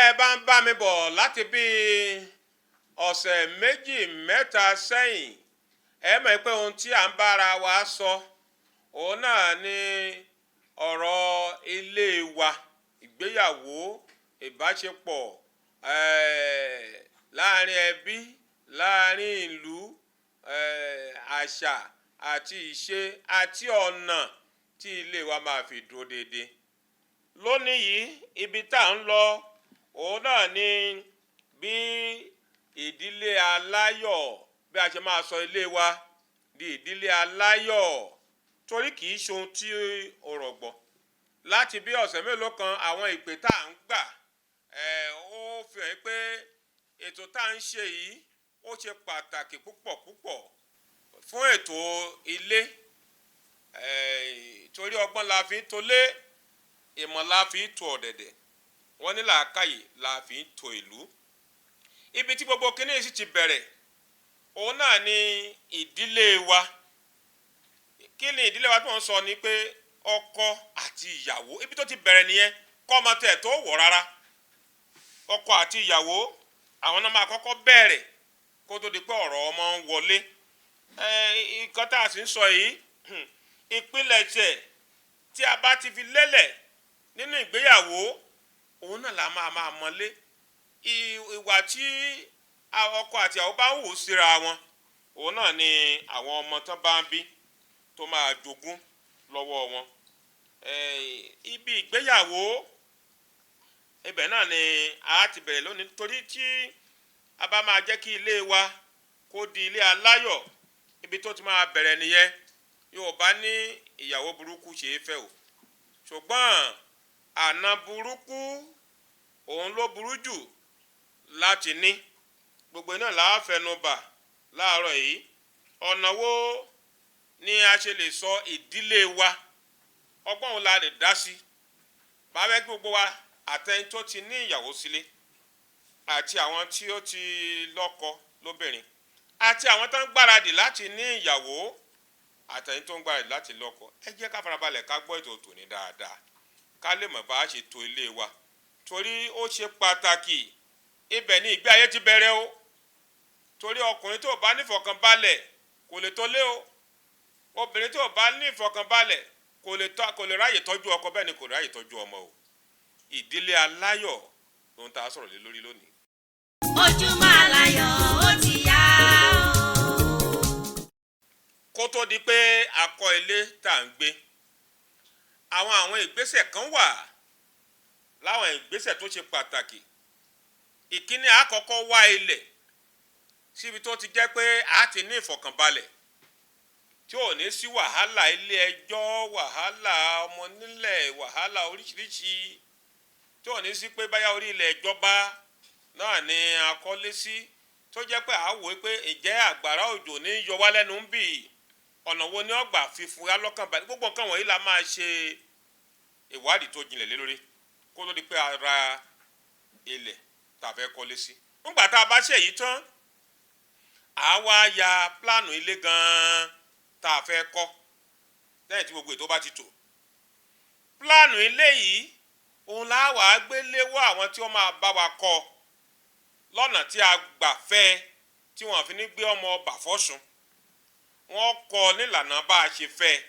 Bẹ́ẹ̀ bá ń bá mi bọ̀ láti bí ọ̀sẹ̀ méjì mẹ́ta sẹ́yìn, ẹ mọ̀ pé ohun tí à ń bára wa sọ òun náà ni ọ̀rọ̀ ilé wa, ìgbéyàwó, ìbáṣepọ̀ láàrin ẹbí, láàrin ìlú, àṣà àti ìṣe àti ọ̀nà tí ilé wa máa fi dúró déédéé. Lónìí yìí, ibi tá à ń lọ òun náà ni bí ìdílé aláyọ̀, bí a ṣe máa sọ ilé wa di ìdílé aláyọ̀, torí kì í ṣe ohun tí ó rọgbọ. Láti bí ọ̀sẹ̀ mélòó kan, àwọn ìpè tá à ń gbà, ó fi hàn pé ètò tá à ń ṣe yìí ó ṣe pàtàkì púpọ̀ púpọ̀ fún ètò ilé, torí ọgbọ́n la fi ń tolé, ìmọ̀ la fi ń tò ọ̀dẹ̀dẹ̀, wọ́n ní làákàyè la fi ń tò ìlú. Ibi tí gbogbo kinní sì ti bẹ̀rẹ̀ òun náà ni ìdílé wa. Kí ni ìdílé wa tí wọ́n ń sọ ni pé ọkọ àti ìyàwó. Ibi tó ti bẹ̀rẹ̀ nìyẹn, kọ́ ọmọ tẹ̀ tó wọ̀ rárá. Ọkọ àti ìyàwó, àwọn náà máa kọ́kọ́ bẹ̀rẹ̀ kó tó di pé ọ̀rọ̀ ọmọ ń wọlé. Nǹkan tá a sì ń sọ yìí, ìpilẹ̀ṣẹ̀ tí a bá ti fi lélẹ̀ nínú ìgbéyàwó, òun náà la máa máa mọlé. Ìwà tí ọkọ àti ìyàwó bá ń wò síra wọn, òun náà ni àwọn ọmọ tán bá ń bí tó máa jogún lọ́wọ́ wọn. Ibi ìgbéyàwó, ibẹ̀ náà ni a ti bẹ̀rẹ̀ lónìí, torí tí a bá máa jẹ́ kí ilé wa kó di ilé aláyọ̀, ibi tó ti máa bẹ̀rẹ̀ nìyẹn. Yorùbá ní ìyàwó burúkú ṣe é fẹ́ o, ṣùgbọ́n àna burúkú òun ló burú jù láti ní. Gbogbo náà la fẹnubà láàárọ̀ yìí. Ọ̀nà wo ni a ṣe lè sọ ìdílé wa? Ọgbọ́n wo la lè dá sí? Bàbá gbogbo wa, àtẹni tó ti ní ìyàwó sílé, àti àwọn tí ó ti lọ́kọ lóbìnrin, àti àwọn tó ń gbáradì láti ní ìyàwó, àtẹni tó ń gbáradì láti lọ́kọ, ẹ jẹ́ ká farabalẹ̀ ká gbọ́ ètò tòní dáadáa, ká lè mọ̀ bá a ṣe tò ilé wa, torí ó ṣe pàtàkì. Ibẹ̀ ni ìgbé ayé ti bẹ̀rẹ̀ o, torí ọkùnrin tó bá nífọ̀kànbalẹ̀ kò lè tó lé o, obìnrin tó bá nífọ̀kànbalẹ̀ kò lè ráyè tọ́jú ọkọ, bẹ́ẹ̀ ni kò ráyè tọ́jú ọmọ o. Ìdílé aláyọ̀ ló ń ta sọ̀rọ̀ lé lórí lónìí. Ojúmọ́ aláyọ̀ ó ti yá o. Kó tó di pé a kọ́ ilé tá à ń gbé, àwọn ìgbésẹ̀ kan wà, láwọn ìgbésẹ̀ tó ṣe pàtàkì. Ìkíní, àkọ́kọ́ wá ilẹ̀ síbi tó ti jẹ́ pé a ti ní ìfọ̀kànbalẹ̀ tí ò ní sí wàhálà ilé ẹjọ́, wàhálà ọmọ nílẹ̀, wàhálà oríṣiríṣi, tí ò ní sí pé báyà orí ilẹ̀ ìjọba náà ni a kọ́lé sí, tó jẹ́ pé a wò pé ìjẹ́ àgbàrá òjò ní yọ wá lẹ́nu ń bì, ọ̀nà wo ni ọgbà fífura lọ́kàn balẹ̀. Gbogbo nǹkan wọ̀nyí la máa ṣe ìwádìí tó jinlẹ̀ lé lórí kó tó di pé a ra ilẹ̀ tá a fẹ́ kọ́lé sí. Nígbà tá a bá ṣe èyí tán, a wá ya pílánù ilé gan-an tá a fẹ́ kọ́. Lẹ́yìn tí gbogbo ètò bá ti tò, pílánù ilé yìí òun la wàá gbé léwọ́ àwọn tí wọ́n máa bá wa kọ́ lọ́nà tí a gbà fẹ́, tí wọ́n fi ní gbé ọmọ ọba fọ́sùn. Wọ́n kọ́ nílànà bá a ṣe fẹ́.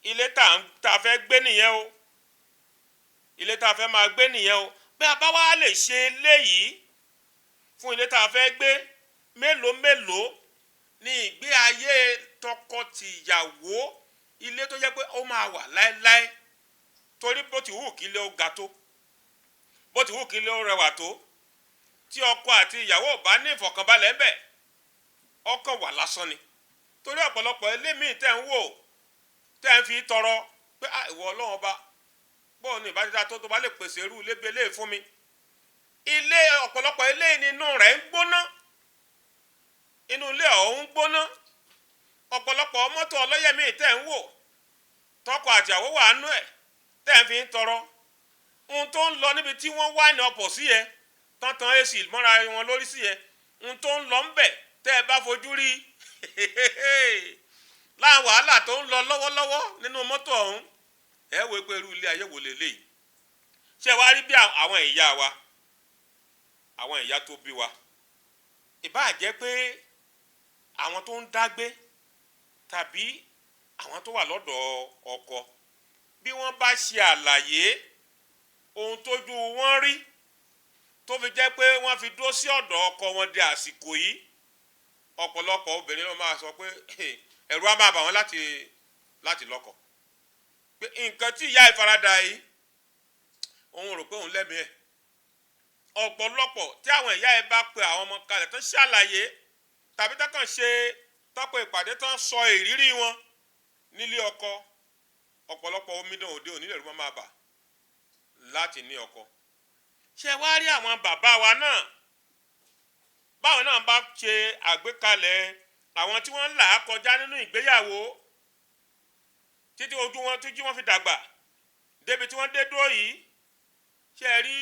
Ilé tá a fẹ́ gbé nìyẹn o, ilé tá a fẹ́ máa gbé nìyẹn o. Bí a bá wá lè ṣe eléyìí fún ilé tá a fẹ́ gbé, mélòó mélòó ní ìgbé ayé tọkọ-tìyàwó, ilé tó jẹ́ pé ó máa wà láéláé. Torí bó ti wù kí ilé ó ga tó, bó ti wù kí ilé ó rẹwà tó, tí ọkọ àti ìyàwó ò bá ní ìfọ̀kànbalẹ̀ ń bẹ̀, ọkàn wà lásán ni. Torí ọ̀pọ̀lọpọ̀ ilé míì tẹ́ ń wò, tẹ́ ń fi tọrọ pé ìwọ Ọlọ́run ọba, bọ́ọ̀ ni ìbá ti dá tó bá lè pèsè irú ilé bí eléyìí fún mi. Ilé ọ̀pọ̀lọpọ̀ ilé nínú rẹ̀ ń gbóná, inú ilé ọ̀hún ń gbóná. Ọ̀pọ̀lọpọ̀ mọ́tò ọlọ́yẹ̀ míì tẹ́ ń wò, tọkọ àtìyàwó wà nú ẹ̀, tẹ́ ń fi ń tọrọ, ohun tó ń lọ níbi tí wọ́n wá ní ọ̀pọ̀ sí yẹ, tán-tán AC mọ́ra wọn lórí sí yẹ, ohun tó ń lọ ń bẹ̀ tẹ́ ẹ bá fojú rí láwọn wàhálà tó ń lọ lọ́wọ́lọ́wọ́ nínú mọ́tò ọ̀hún, ẹ wo pé irú ilé ayé wo lélẹ́yìí. Ṣé wàá rí bí àwọn ìyá wa Àwọn ìyá tó bí wa, ìbáà jẹ́ pé àwọn tó ń dágbé tàbí àwọn tó wà lọ́dọ̀ ọkọ, bí wọ́n bá ṣe àlàyé ohun tójú wọn rí tó fi jẹ́ pé wọ́n fi dúró sí ọ̀dọ̀ ọkọ wọn di àsìkò yìí, ọ̀pọ̀lọpọ̀ obìnrin ló máa sọ pé ẹ̀rù á máa bà wọ́n láti lọ́kọ, pé nǹkan tí ìyá ìfaradà yìí, òun rò pé òun lẹ́mìí ẹ̀. Ọ̀pọ̀lọpọ̀ tí àwọn ìyá ẹ bá pe àwọn ọmọ kalẹ̀ tó ṣàlàyé tàbí tó kàn ṣe tọ́pọ̀ ìpàdé tó ń sọ ìrírí wọn nílé ọkọ, ọ̀pọ̀lọpọ̀ omidan òde òní lẹ̀rù máa bà láti ní ọkọ. Ṣé wá rí àwọn bàbá wa náà, báwọn náà bá ṣe àgbékalẹ̀ àwọn tí wọ́n ń là á kọjá nínú ìgbéyàwó títí ojú wọn tí wọ́n fi dàgbà débi tí wọ́n dé dúró yìí, ṣé ẹ rí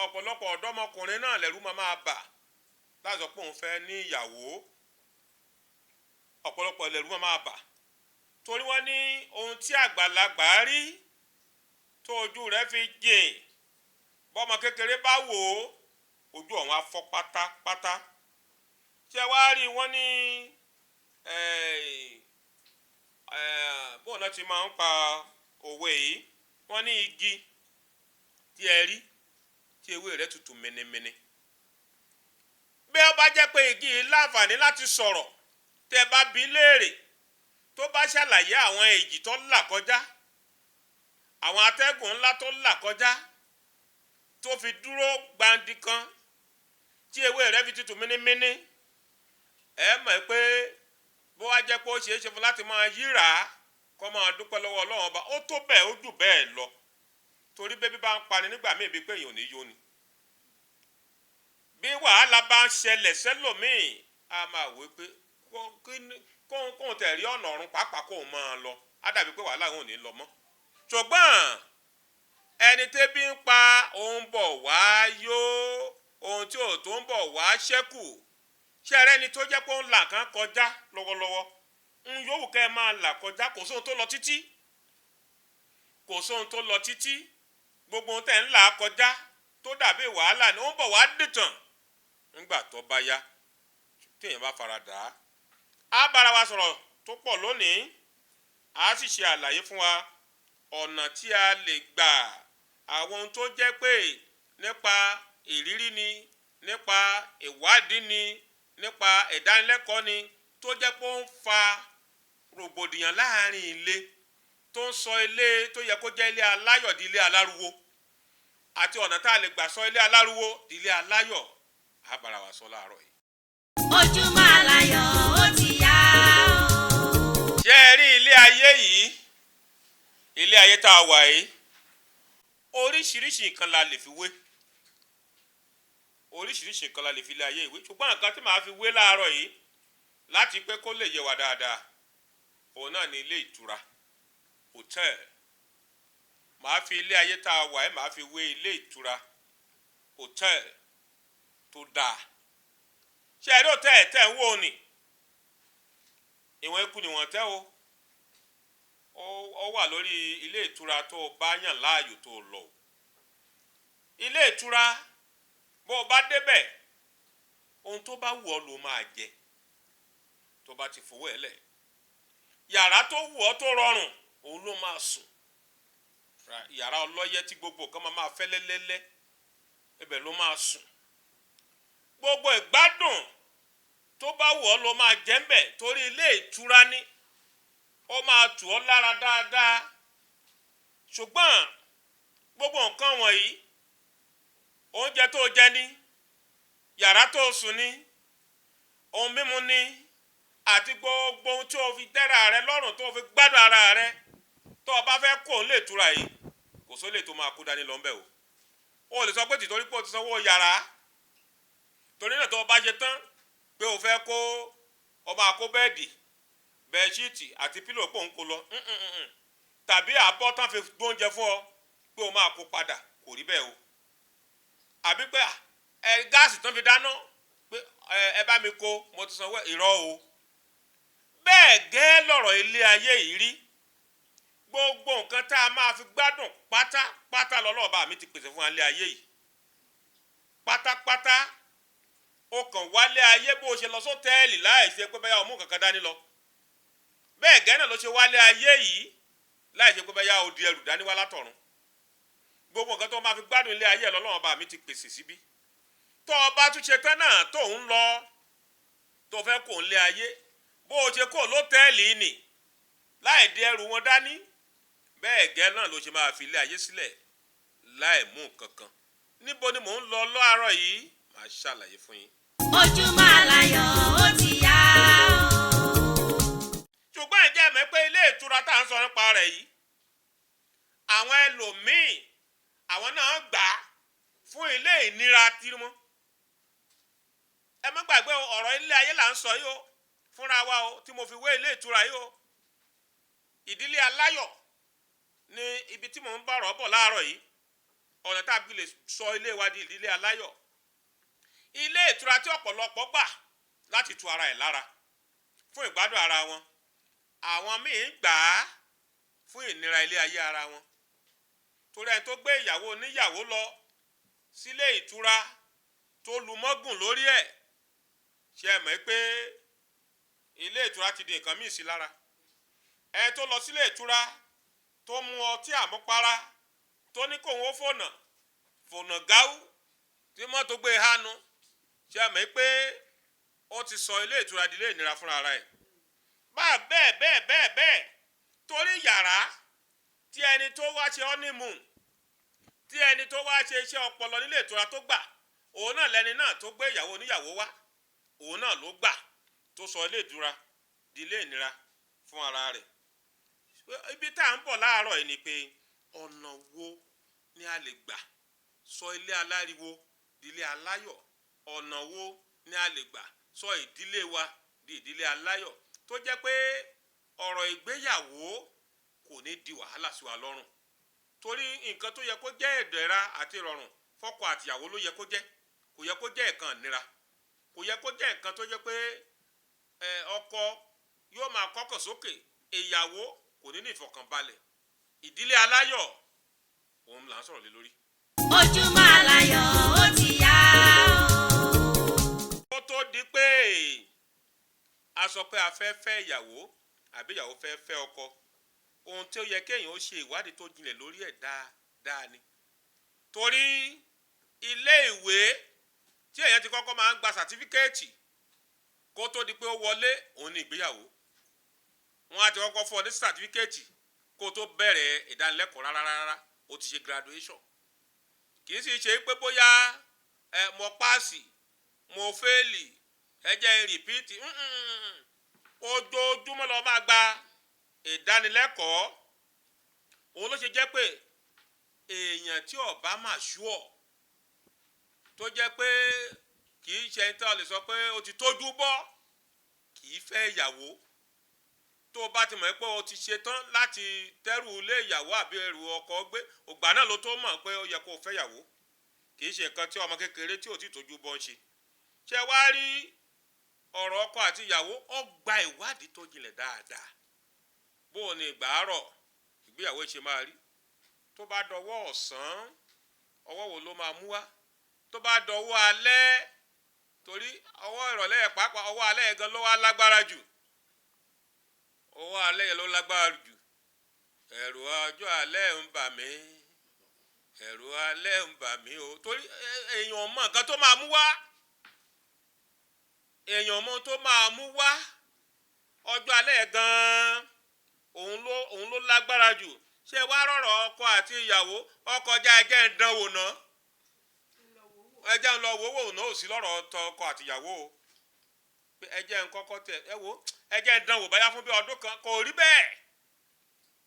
ọ̀pọ̀lọpọ̀ ọ̀dọ́mọkùnrin náà lẹ̀rù máa bà láti sọ pé òun fẹ́ ní ìyàwó. Ọ̀pọ̀lọpọ̀ lẹ̀rù máa bà torí wọ́n ní ohun tí àgbàlagbà rí tó ojú rẹ̀ fi jìn, bọ́mọ kékeré bá wò ó, ojú ọ̀hún á fọ́ pátápátá. Ṣé wá rí wọ́n ní bóun náà ti máa ń pa òwe yìí, wọ́n ní igi tí ẹ rí tí ewé rẹ̀ tutù mìnìmìnì, bí ó bá jẹ́ pé igi yìí láǹfààní láti sọ̀rọ̀, tẹ́ bá bi léèrè tó bá ṣàlàyé àwọn èjì tó là kọjá, àwọn atẹ́gùn ńlá tó là kọjá tó fi dúró gbandi kan tí ewé rẹ̀ fi tutù mínímíní, ẹ mọ̀ pé bó wá jẹ́ pé ó ṣeé ṣe fún láti máa yíra kó máa dúpẹ́ lọ́wọ́ Ọlọ́run ọba, ó tó bẹ́ẹ̀, ó jù bẹ́ẹ̀ lọ. Torí bébí bá ń pani nígbà míì bíi pé èèyàn ò ní yó ni. Bí wàhálà bá ń ṣẹlẹ̀ sẹ́lòmíì, a máa wò pé kóun tẹ̀ rí ọ̀nà ọ̀run pàápàá kóun máa lọ, á dàbí pé wàhálà òun ò ní lọ mọ́. Ṣùgbọ́n ẹni tẹ́bí ń pa òun bọ̀ wá yó, ohun tí ò tó ń bọ̀ wá ṣẹ́kù. Ṣé ẹ rẹ́ni tó jẹ́ pé ó ń là kan kọjá lọ́wọ́lọ́wọ́, ń yówù kẹ́ ẹ máa là kọjá, kò sóhun tó lọ títí, kò sóhun tó lọ títí. Gbogbo ohun tẹ̀ ń là kọjá tó dàbí wàhálà ni ó ń bọ̀ wá dìtàn nígbà tó bá yá téèyàn bá fara dà á. Á bára wa sọ̀rọ̀ tó pọ̀ lónìí, á sì ṣe àlàyé fún wa ọ̀nà tí a lè gbà, àwọn ohun tó jẹ́ pé nípa ìrírí ni, nípa ìwádìí ni, nípa ìdánilẹ́kọ̀ọ́ ni, tó jẹ́ pé ó ń fa rògbòdìyàn láàrin ilé, tó ń sọ ilé tó yẹ kó jẹ́ ilé aláyọ̀ di ilé aláruwo, àti ọ̀nà tá a lè gbà sọ ilé aláruwo di ilé aláyọ̀. Á bára wa sọ láàárọ̀ yìí. Ojúmọ́ aláyọ̀ ó ti yá o. Ṣé ẹ rí ilé ayé yìí, ilé ayé tá a wà yìí, oríṣiríṣi nǹkan la lè fi wé, oríṣiríṣi nǹkan la lè fi ilé ayé ìwé. Ṣùgbọ́n nǹkan tí màá fi wé láàárọ̀ yìí láti pé kó lè yé wa dáadáa, òun náà ni ilé ìtura, hòtẹ́ẹ̀lì. Màá fi ilé ayé tá a wà yìí, màá fi wé ilé ìtura, hòtẹ́ẹ̀lì tó dáa. Ṣé ẹ rí hòtẹ́ẹ̀lì tẹ́ ń wò ni? Ìwọ̀n ikú ni wọ́n tẹ́ o. Ó wà lórí ilé ìtura tó o bá yàn láàyò tó o lọ. Ilé ìtura, bó o bá débẹ̀, ohun tó bá wù ọ́ ló máa jẹ tó bá ti fowó ẹ̀ lẹ̀. Yàrá tó wù ọ́ tó rọrùn, òun ló máa sùn. Yàrá ọlọ́yẹ́ tí gbogbo nǹkan máa fẹ́ lẹ́lẹ́lẹ́, ibẹ̀ ló máa sùn. Gbogbo ìgbádùn tó bá wù ọ́ ló máa jẹ ńbẹ̀, torí ilé ìtura ni, ó máa tù ọ́ lára dáadáa. Ṣùgbọ́n gbogbo nǹkan wọ̀nyí, oúnjẹ tó jẹ ní, yàrá tó sùn ní, ohun mímu ní, àti gbogbo ohun tí o fi tẹ́ra rẹ lọ́rùn tó fi gbádùn ara rẹ, tó o bá fẹ́ kó o lè tura yìí, kò sólè tó máa kó dání lọ ńbẹ̀ o. O lè sọ pé tìtorí pé o ti sanwó yàrá, torí náà tó o bá ṣe tán pé o fẹ́ kó o máa kó bẹ́ẹ̀dì, bẹ́ẹ̀ṣíìtì àti pílò pò ń kó lọ, tàbí àbọ̀ tán fi gbóúnjẹ fún ọ pé o máa kó padà, kò rí bẹ́ẹ̀ o. Àbí pé ẹ gáàsì tán fi dáná pé ẹ bá mi kó, mo ti sanwó, irọ́ o. Bẹ́ẹ̀ gẹ́ lọ̀rọ̀ ilé ayé yìí rí. Gbogbo nǹkan tá a máa fi gbádùn pátápátá lọ́lọ́ọ̀bá mi ti pèsè fún wa ilé ayé yìí. Pátápátá, o kàn wálé ayé bó o ṣe lọ sọ́tẹ́ẹ̀lì láì ṣe pé bẹ́yà o mú kankan dání lọ. Bẹ́ẹ̀ gẹ́gẹ́ náà ló ṣe wálé ayé yìí láì ṣe pé bẹ́yà o di ẹrù dání wá látọ̀run. Gbogbo nǹkan tó máa fi gbádùn ilé ayé lọ́lọ́run ọba mi ti pèsè síbí. Tó o bá tún ṣe tán náà tó ń lọ, tó fẹ́ kó ń lé ayé, bó o ṣe kó lọ́tẹ́ẹ̀lì nì láì di ẹrù wọn dání, bẹ́ẹ̀ gẹ́gẹ́ náà ló ṣe máa fi ilé ayé sílẹ̀ láì mú nǹkan kan. Níbo ni mò ń lọ láàárọ̀ yìí? Màá ṣàlàyé fún yín. Ojúmọ́ aláyọ̀ ó ti yá o. Ṣùgbọ́n ìjẹ́ mọ̀ pé ilé ìtura tá à ń sọ nípa rẹ̀ yìí, àwọn ẹlòmíì àwọn náà gbà á fún ilé ìnira tí wọn. Ẹ má gbàgbé o, ọ̀rọ̀ ilé ayé là ń sọ yìí o fúnra wa o, tí mo fi wé ilé ìtura yìí o. Ìdílé aláyọ̀ ni ibi tí mò ń bá ọ̀rọ̀ bọ̀ láàárọ̀ yìí, ọ̀nà tá a fi lè sọ ilé wa di ìdílé aláyọ̀. Ilé ìtura tí ọ̀pọ̀lọpọ̀ gbà láti tu ara ẹ̀ lára fún ìgbádùn ara wọn, àwọn míì gbà á fún ìnira ilé ayé ara wọn. Torí ẹni tó gbé ìyàwó oníyàwó lọ sílé ìtura tó lu mọ́gùn lórí ẹ̀, ṣe é mọ̀ pé ilé ìtura ti di nǹkan míì sí lára. Ẹni tó lọ sílé ìtura tó mu ọtí àmupara, tó ní kóun ó fònà fònà gáú tí mọ́tò gbé hánu, ṣe é mọ̀ pé ó ti sọ ilé ìtura di ilé ìnira fúnra ara ẹ̀. Bá bẹ́ẹ̀ bẹ́ẹ̀ bẹ́ẹ̀ bẹ́ẹ̀, torí yàrá tí ẹni tó wá ṣe honeymoon, tí ẹni tó wá ṣe iṣẹ́ ọpọlọ nílé ìtura tó gbà, òun náà lẹni náà tó gbé ìyàwó oníyàwó wá, òun náà ló gbà tó sọ ilé ìtura di ilé ìnira fún ara rẹ̀. Ibi tá à ń bọ̀ láàárọ̀ yìí ni pé ọ̀nà wo ni a lè gbà sọ ilé aláriwo di ilé aláyọ̀? Ọ̀nà wo ni a lè gbà sọ ìdílé wa di ìdílé aláyọ̀ tó jẹ́ pé ọ̀rọ̀ ìgbéyàwó kò ní di wàhálà sí wa lọ́rùn? Torí nǹkan tó yẹ kó jẹ́ ìdẹ̀ra àti ìrọ̀rùn fọ́kọ àtìyàwó ló yẹ kó jẹ́, kò yẹ kó jẹ́ nǹkan ìnira, kò yẹ kó jẹ́ nǹkan tó jẹ́ pé ọkọ yóò máa kọ́kàn sókè, ìyàwó kò ní ní ìfọ̀kànbalẹ̀. Ìdílé aláyọ̀ òun là ń sọ̀rọ̀ lé lórí. Ojúmọ́ aláyọ̀ ó ti yá o. Ó tó di pé a sọ pé a fẹ́ fẹ́ ìyàwó àbí ìyàwó fẹ́ fẹ́ ọkọ, ohun tí ó yẹ kéèyàn ó ṣe ìwádìí tó jinlẹ̀ lórí ẹ̀ dáadáa ni. Torí ilé ìwé tí èèyàn ti kọ́kọ́ máa ń gba sàtífíkẹ́ẹ̀tì kó tó di pé ó wọlé, òun ni ìgbéyàwó. Wọ́n á ti kọ́kọ́ fún ọ ní sàtífíkẹ́ẹ̀tì kó tó bẹ̀rẹ̀ ìdánilẹ́kọ̀ọ́ rárá rárá, ó ti ṣe graduation. Kì í sì ṣe pé bóyá ẹ mo páàsì, mo fẹ́ẹ̀lì, ẹ jẹ́ n rìpíìtì. Ojoojúmọ́ lọ máa gba ìdánilẹ́kọ̀ọ́. Òun ló ṣe jẹ́ pé èèyàn tí ó bá máa ṣúọ̀, tó jẹ́ pé kì í ṣe ẹni tí a lè sọ pé ó ti tójú bọ́, kì í fẹ́ ìyàwó. Tó o bá ti mọ̀ pé o ti ṣe tán láti tẹ́rù ilé ìyàwó àbí ẹrù ọkọ gbé, ògbà náà ló tó mọ̀ pé ó yẹ kó o fẹ́ ìyàwó. Kì í ṣe nǹkan tí ọmọ kékeré tí ò tí tójú bọ́ ń ṣe. Ṣé wá rí ọ̀rọ̀ ọkọ àti ìyàwó, ó gba ìwádìí tó jinlẹ̀ dáadáa. Bó o ní ìgbà àárọ̀ ìgbéyàwó ṣe máa rí, tó bá dọwọ́ ọ̀sán, ọwọ́ wo ló máa mú wá, tó bá dọwọ́ alẹ́, torí ọwọ́ ìrọ̀lẹ́ yẹn pàápàá, ọwọ́ alẹ́ yẹn gan ló wá lágbára jù, ọwọ́ alẹ́ yẹn ló lágbára jù. Ẹ̀rù ọjọ́ alẹ́ ń bà mí, ẹ̀rù alẹ́ ń bà mí o, torí èèyàn mọ nǹkan tó máa mú wá, èèyàn mọ tó máa mú wá. Ọjọ́ alẹ́ yẹn gan-an òun ló lágbára jù. Ṣé wàá rọ̀rọ̀ ọkọ àti ìyàwó, ọkọ já ẹjẹ́ ń dánwò ná, ẹjẹ́ ń lọ wò wò náà, ò sí lọ́rọ̀ ọkọ àti ìyàwó o. Ẹjẹ́ ń kọ́kọ́ tẹ̀ ẹ wò, ẹjẹ́ ń dánwò báyà fún bí ọdún kan, kò rí bẹ́ẹ̀.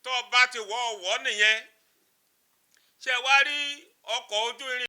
Tó o bá ti wọ̀ ọ̀wọ́ nìyẹn. Ṣé wàá rí ọkọ̀ ojú irin?